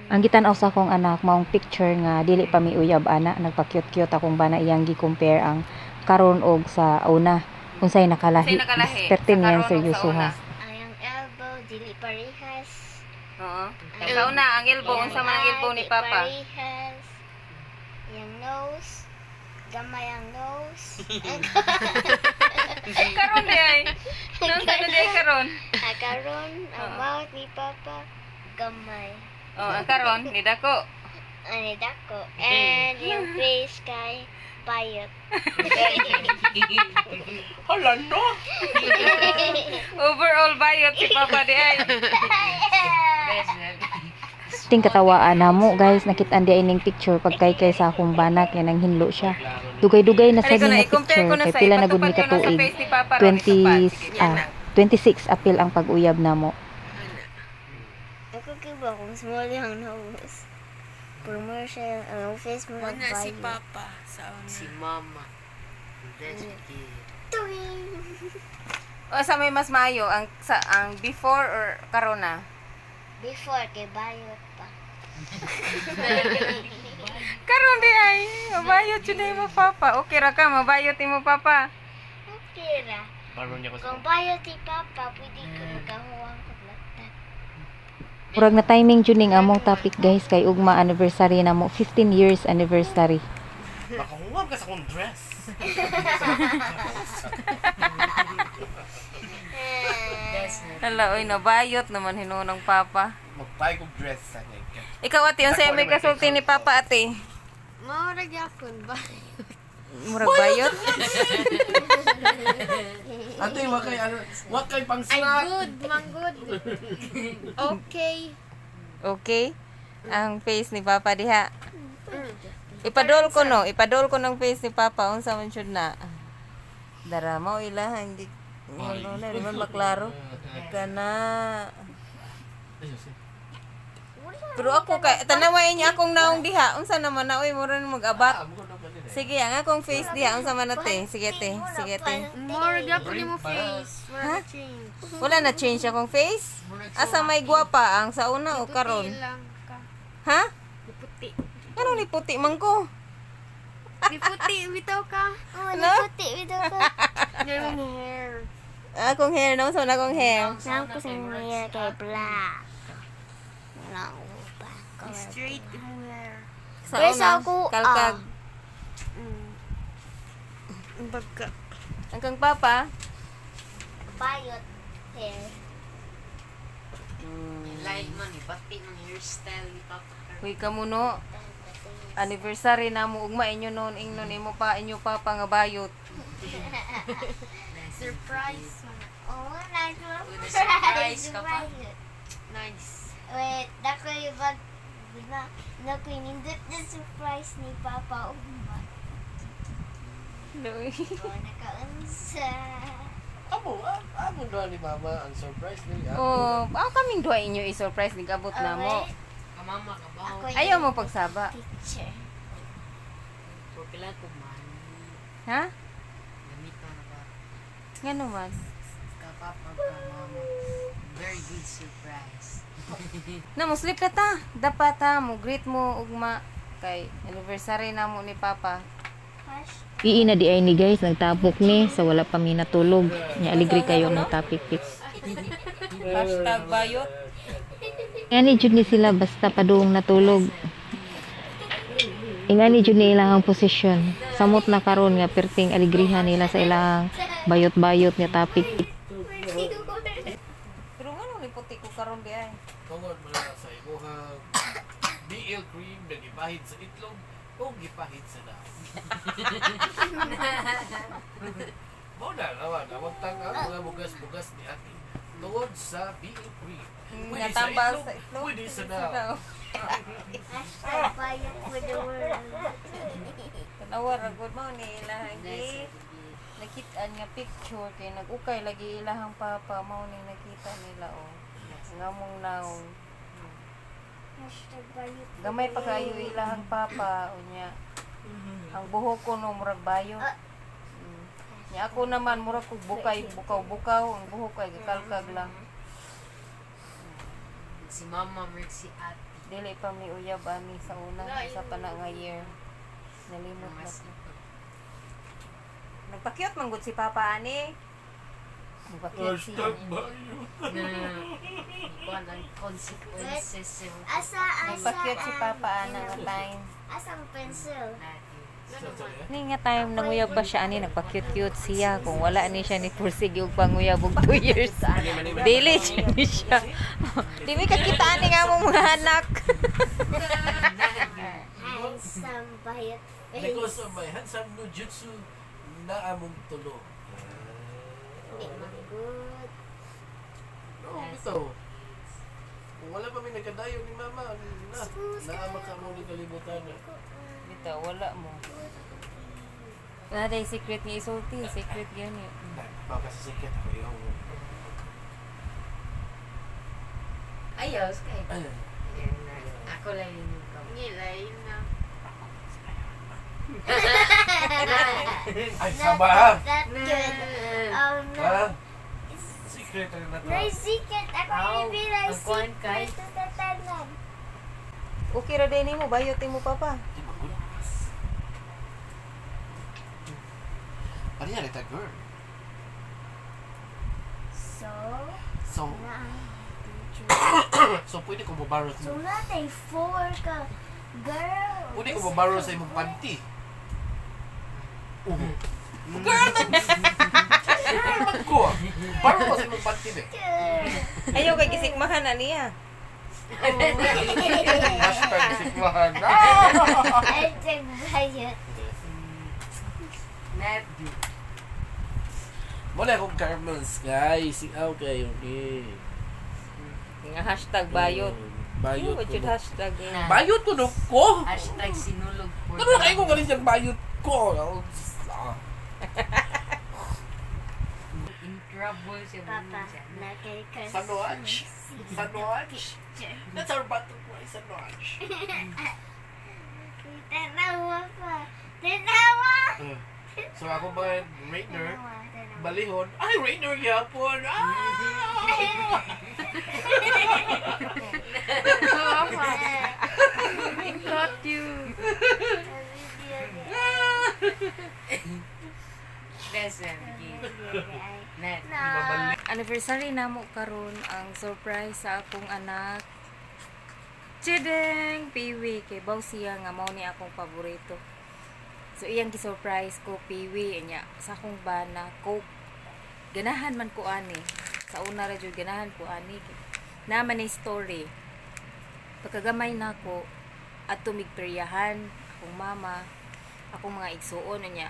Ang gitan-aw sa akong anak maong picture nga dili pa miuyab ana, nagpa-cute-cute akong bana, iyang gi-compare ang karon og sa una, unsay nakalahi. Unsay nakalahi? Perti Sa niyan karon og sa seryoso una? ha. Ang elbow dili parehas. Oo. Sa una, ang elbow, unsa man ang elbow ni Di Papa? parehas. Yung nose, gamay ang nose. Karon di ay. Unsa na di ay karon? Ah, karon ang mouth ni Papa gamay. Oh, ang karon ni dako. Ani dako. And yung face kay bayot. Hala no! Overall bayot si Papa di ay. Ting katawaan namo guys, nakit-an di ay ning picture pagkaykay sa akong bana kay nang hinlo siya. Dugay-dugay na Ano sad ko ni na nga i-compare picture ko na kay sa pila na gud ipatupad mi ko na sa katuig. face ni Papa ron itupad. 20 Sige, yan ah na. 26 April ang pag-uyab namo. Ako kay ba kung small yung nose. Pero mo siya ang face mo Wala si bayot. Papa sa una. Si Mama. That's good. Tuwing. O sa may mas maayo ang sa ang before or karon na? Before kay bayot pa. Karon di ay, mabayot jud mo Papa. Okay ra ka mabayot imo Papa. Okay ra. Baron niya ko sa Kung bayot si Papa, pwede ko magkahuwang kablatan. Murag na timing jud ning among topic guys, kay ugma anniversary namo, 15 years anniversary. Makahuwag ka sa akong dress. Hala oy, nabayot naman hinunong Papa. Magpay kong dress sa ka. Ikaw ate, unsay may kasulti ni Papa ate? Mao ra gyapon ba? Murag bayot. Ate, wa kay ano, wa kay pang Ay snack. good, man good. Okay. Okay. Ang face ni Papa diha. Ipadol ko no, ipadol ko ng face ni Papa unsa man jud na. Dara mao ilahan di ano na di man maklaro. Kana. Pero ako kay tanaway niya akong naong diha. Unsa naman na oy mura na mag-abat. Ah, mo na ba nila? Sige, ang akong face diha unsa man na te? Sige te, sige te. Mao ra gyapon nimo face. Wala na change. Wala na change akong face? Asa may gwapa ang sa una o karon? Puti lang ka. Ha? Puti. Anong ni puti man ko? Di puti bitaw ka. Oh, Ano? niputi bitaw ko. Yung hair. Akong hair, no? Sa akong hair. Nang ko sa hair kay black. Wala ko pa. Straight imong hair. Sa Pero una, sa ako, kalkag. Bagka. Ang kang papa, Bayot hair. Like man, ibati ng hairstyle ni Papa. Huy kamuno. Anniversary na mo ugma inyo noon ingnon imo pa inyo papa nga bayot. Surprise. Oh, nice. Una, surprise ka pa. Bayot. Nice. Wait, dako yung bag na dako yung nindot na surprise ni Papa ugma. Oh, nakaunsa. Amo, amo na ni Mama ang surprise niya. Oh, ang kaming duha inyo i-surprise ni gabot na mo. Oh, wait. Kamama ka ba? Ako yung Ayaw mo pagsaba. picture. Pagkailan ko man. Ha? Gamit na ba? Ngano man? Ka Papa ka Mama. Very good surprise. Na mo sleep na ta. Dapat ha mo greet mo ugma kay anniversary na mo ni papa. Hashtag Iina di ay ni guys, nagtapok ni sa wala pa mi natulog. Nya aligre kayo ng topic pic. #bayot. Ingani jud ni sila basta padung natulog. Ingani jud ni ilang ang posisyon. Samot na karon nga perting aligrihan nila sa ilang bayot-bayot nga topic. Pero ngano ni puti ko karon di ay? Tungod mo na sa imuhang BL cream na gipahid sa itlog o gipahid sa daw. Mao na lawan, awang tang ang mga bugas-bugas ni ate. Tungod sa BL cream. Pwede sa Natambal itlog, sa itlog. pwede sa daw. #bayot for the world. Tanawa ra gud mao ni ilahang gi nakitaan nga picture kay nag-ukay lagi ilahang papa mao ni nakita nila oh. Ngamong naong. #bayot for Gamay the pa kayo world. ilahang papa unya. Ang buhok ko no murag bayot. Nya ako naman murag kog bukay bukaw-bukaw ang buhok ay gikalkag lang. Si Mama, mer si Ate. Dili pa mi uyab ani sa una, sa pa na nga year. Nalimot na Mas ko. Nagpa-cute man gud si Papa ani. Nagpa-cute siya. Hashtag bayot. Na kuan ang consequences sa Asa, asa. Nagpa-cute si Papa ana nga time. Asang pencil? natin. Ni nga time nanguyab pa siya ani, nagpa-cute-cute siya. Kung wala ni siya ni pursige og panguyab og 2 years. Dili siya ni siya. Di mi kakita ani nga among mga anak. Handsome bayot face. Because of my handsome nujutsu na among tulo. Hindi mag-good. No, bitaw. Kung wala pa may nagkadayo ni mama, na, naama ka mo ni kalibutan na. Bitaw wala mo. Na day secret ni isulti, secret gyud ni. Baka sa secret ako yung... Ayaw, kay. Ako lang yung kam. Ngilay na. Ay, sama ha! That good. No. Ha? Secret ang na to. No secret. Ako Aw, yung realize ang kuwan kay. secret sa tanan. Okay ra day nimo, bayot nimo papa. Di ba good? Ano yan, ita girl? So, So, na. so pwede ko mabaro So, sa natay four ka. Girl. pwede ko mabaro sa imong panty. Oh. Girl man! Girl man ko! Baro ko sa imong panty be. Girl. Ayaw kay gisikmahan na niya. #sikmahan. #bayot. Not do. Wala akong caramel sky. Sigaw kayo ni. Nga #bayot. Bayot What ko. should no. hashtag Na. Bayot ko no ko. #sinulog for Ano kayo kung galing siyang bayot ko? Ah. In trouble siya. Papa, nakay ka. Sa Noach. Sa Noach. That's our battle cry sa Noach. Tanawa pa. Tanawa! So ako ba, Rainer, Tanawa, tanawa. balihon. Ay, Rainer yapon! Ah! I got you. That's a game. Not. Na. Anniversary namo karon, ang surprise sa akong anak. Chideng! Piwi kay baw siya nga mao ni akong paborito. So iyang gi-surprise ko piwi nya sa akong bana Coke. Ganahan man ko ani. Sa una ra jud ganahan ko ani. Naman ni story. Pagkagamay nako at tumigperyahan akong mama, akong mga igsuon nya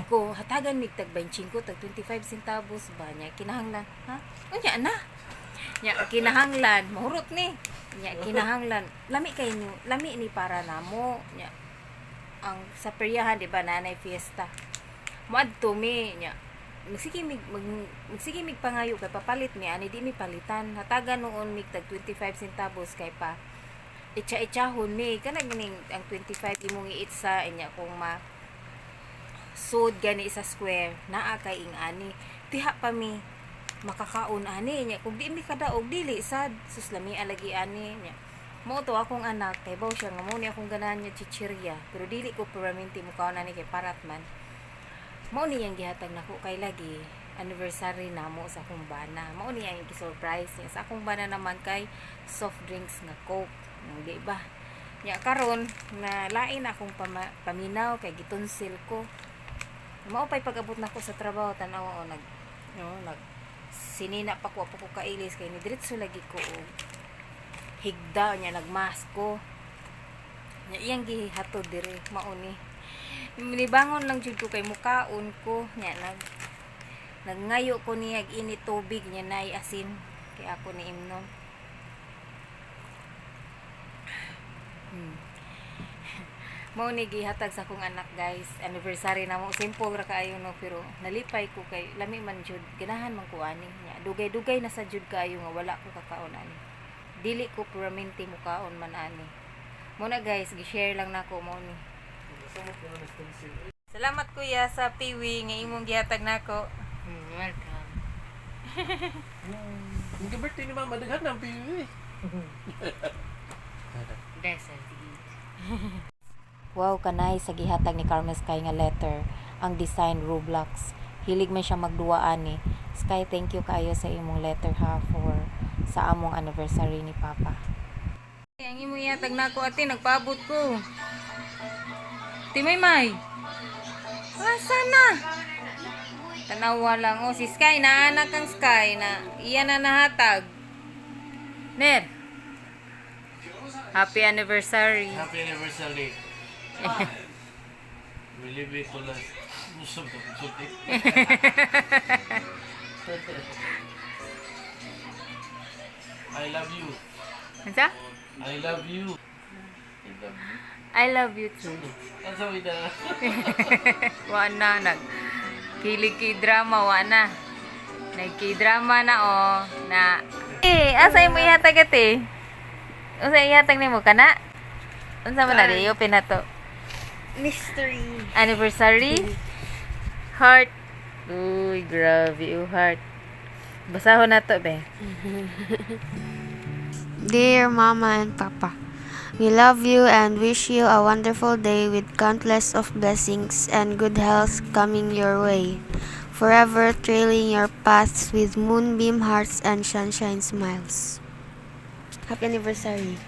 ko hatagan mig tag 25 tag 25 centavos ba nya kinahanglan, ha, unya na nya kinahanglan mahurot ni nya kinahanglan lami kay nyo, lami ni para namo nya ang sa peryahan, di ba, nanay fiesta moadto mi nya magsige mig mag, magsige mig pangayo kay papalit mi ani, di mi palitan, hatagan noon mig tag 25 centavos kay pa itcha-itchahon mi kana ganing ang 25 imong iitsa inya kung ma sud gani sa square naa kay ing ani tiha pa mi makakaon ani nya kung di mi kadaog dili sad sus lami alagi ani nya mo to akong anak kay baw siya nga mo ni akong ganahan niya chichirya, pero dili ko permanente mukaon ani kay parat man. Mao ni ang gihatag nako kay lagi anniversary namo sa akong bana, mao ni ang gi-surprise niya. Sa akong bana naman kay soft drinks nga Coke. Di ba nya karon na lain akong paminaw kay gitunsil ko mao pay pag-abot nako sa trabaho, tan-aw o nag no nag sinina pa ko kailis kay ni diretso lagi ko og higda nya nagmask ko nya iyang gihatod dire. Mao ni nibangon lang jud ko kay mukaon ko nya nag nagngayo ko niya og init tubig nya naay asin kay ako ni imnom. Mao ni gihatag sa akong anak, guys, anniversary na mo. Simple ra kaayo no, pero nalipay ko kay lami man jud, ganahan man ko ani nya dugay-dugay na sa jud kaayo nga wala ko kakaon ani, dili ko permanente mukaon man ani mo na, guys. Gi-share lang nako mo ni. Salamat kuya sa piwi nga imong gihatag nako. Welcome. Ang birthday ni mama, daghan ng piwi. Hindi, 78. Wow, kanay sa gihatag ni Carmen Sky nga letter. Ang design Roblox. Hilig man siya magduwa ani. Sky, thank you kaayo sa imong letter ha for sa among anniversary ni Papa. Ang imo ihatag nako, ate, nagpaabot ko. Ti Maymay. Asa na? Tanawa lang oh si Sky na anak kang Sky na iya na nahatag. Ner. Happy anniversary. Happy anniversary. Believe it ko lang. Busog na busog eh. I love you. Unsa? I love you. I love you. I love you too. Ang sabi na. Wa na nag kilig kay drama wa na. Nag drama na oh na. Eh, asa imo ihatag, ate? Unsa ihatag nimo kana? Unsa man na di open na to? Mystery. Anniversary? Heart. Uy, grabe oh, heart. Basahon na to, be. Dear Mama and Papa, we love you and wish you a wonderful day with countless of blessings and good health coming your way. Forever trailing your paths with moonbeam hearts and sunshine smiles. Happy anniversary.